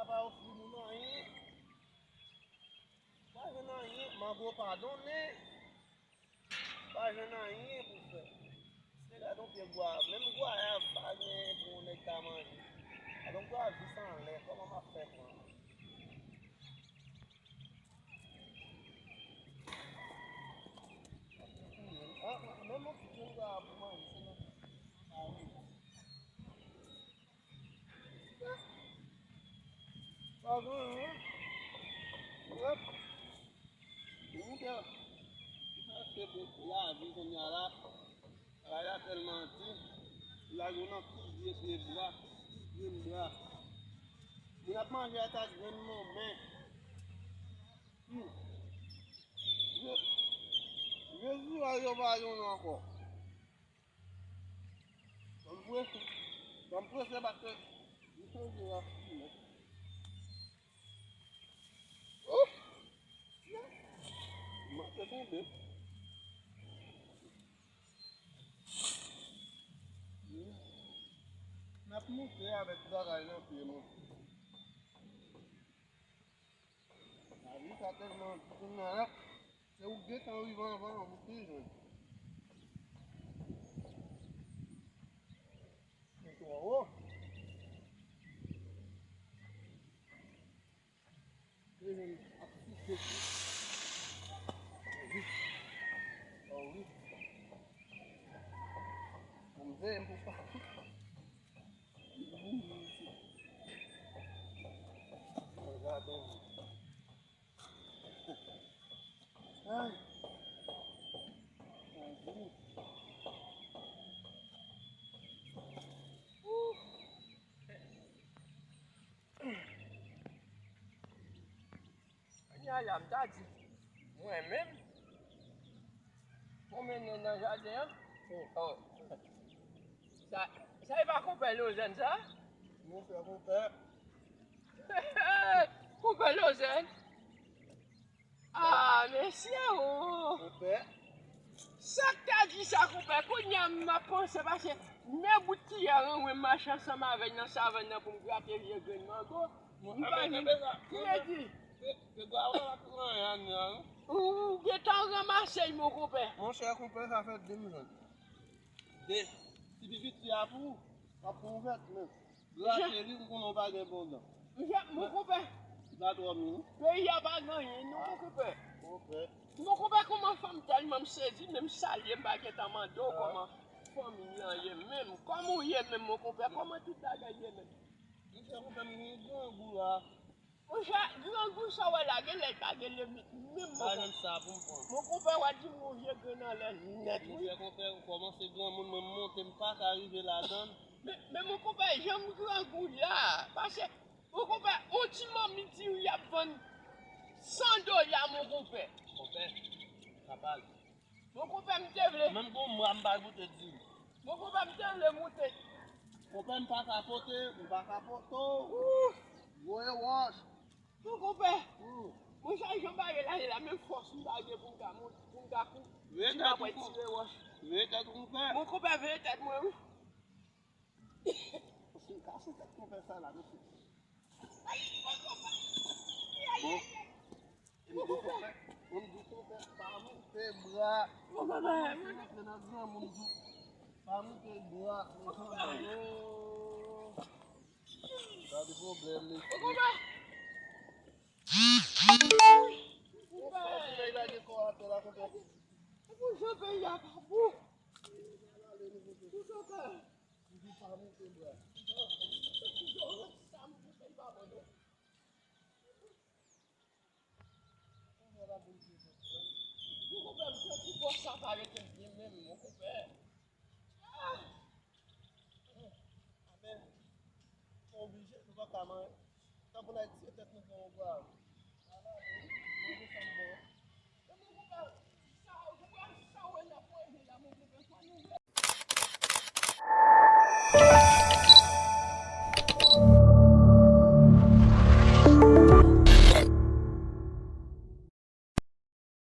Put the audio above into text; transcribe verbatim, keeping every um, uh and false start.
Pa ofri moun anyen. Pa jwenn anyen. Mango pa donnen. Pa jwenn anyen pou fè. Se gade yon pye gwav. Menm gwayav pa gen pou yon nèg ta manje. Gade yon gwav jis anlè. Kòman m ap fè pran? Ah, menm yon ti grenn gwayav pou manje, se nan. Ah, wi. Pa gen anyen. Yep. Moun te, se pou lavi kounye a la. Bagay la tèlman di. Lage w nan tout vye pye bwa, tout grenn bwa. Moun ap manje ak grenn manmen. Hmm. Je-, Jezi a yo pa youn ankò. Ban m prese, ban m prese paske m chanje la. Ouf! M manke tonbe. M ap moute avèk bagay nan pye mwen. Lavi sa tèlman di kounye a la, se ou gentan rive anvan, ou te jwenn. Li twò wo. Te jwenn ap soufle tou. Oh wi. Oh wi. Mwen veye m pou pa. Ay. Kounye a la, m ta di, mwen menm, mwen mennen nan jaden an. Oh. Sa, sa e pa konpè Lozèn sa? Monchè konpè. Konpè Lozèn. Ah, mesye o. Konpè. Sa k ta di sa, konpè? Kounye a m ap panse, paske men bout kiyè an, mwen mache ansanm avè l nan savann nan pou m grate vye grenn mango. M pa jwenn kredi. Ou gentan ranmase l, mon konpè. Monchè konpè, sa fè de m jwenn. De. Ti pi piti a pou ou. Sa pou ou vèt, men. Grate li, m konnen w pa gen bon dan. Monchè, mon konpè. Li pa twò mini. Peyi a pa gen anyen, non, mon konpè. Konpè. Mon konpè, kòman fanm tèlman m sezi, menm salye m pa gentan mande w kòman fanmi an ye menm. Kòman w ye menm, mon konpè? Kòman tout bagay ye menm? Monchè, konpè, m gen grangou la. Monchè, grangou sa w wè la, genlè l pa gen limit menm, mon konpè. Pa janm sa pou m pran. Mon konpè, w a di m yon vye grenn anlè nèt, wi. Monchè, konpè, ou kòmanse granmoun, mwen m monte, m pa ka rive ladan l. Men, men mon konpè, jan m grangou la, paske, mon konpè, yon ti manmi diri y ap vann san dola, mon konpè. Konpè, sa pale. Mon konpè, m te vle. Menm gon mwa m pa goute diri. Mon konpè, m te vle moute. Konpè, m pa ka pote, m pa ka pote w. Ouf! Voye wòch. Mon konpè. Hmm. Monchè, jan bagay la ye la, menm fòs m pa gen pou m ka moute, pou m ka kou. Veye tèt ou, tire wòch. Veye tèt ou, konpè. Mon konpè, veye tèt mwen, wi. Paske m kase tèt konpè sa la, mesye. Bon. M di konpè, m di konpè, pa moute bra. Konpè, pa moute bra. Gade pwoblèm, mesye. Konpè, konpè, lage kò atè la, konpè. Pou jan peyi a pa bon. Pou jan peyi. Toujou pa moute bra. Mon konpè, m santi bò sa pa rete byen menm, mon konpè. Ah! Amen. Nou oblije, nou pa ka manje. Tanpri n al tire tèt nou pran yon gwav. Manje sa m bon.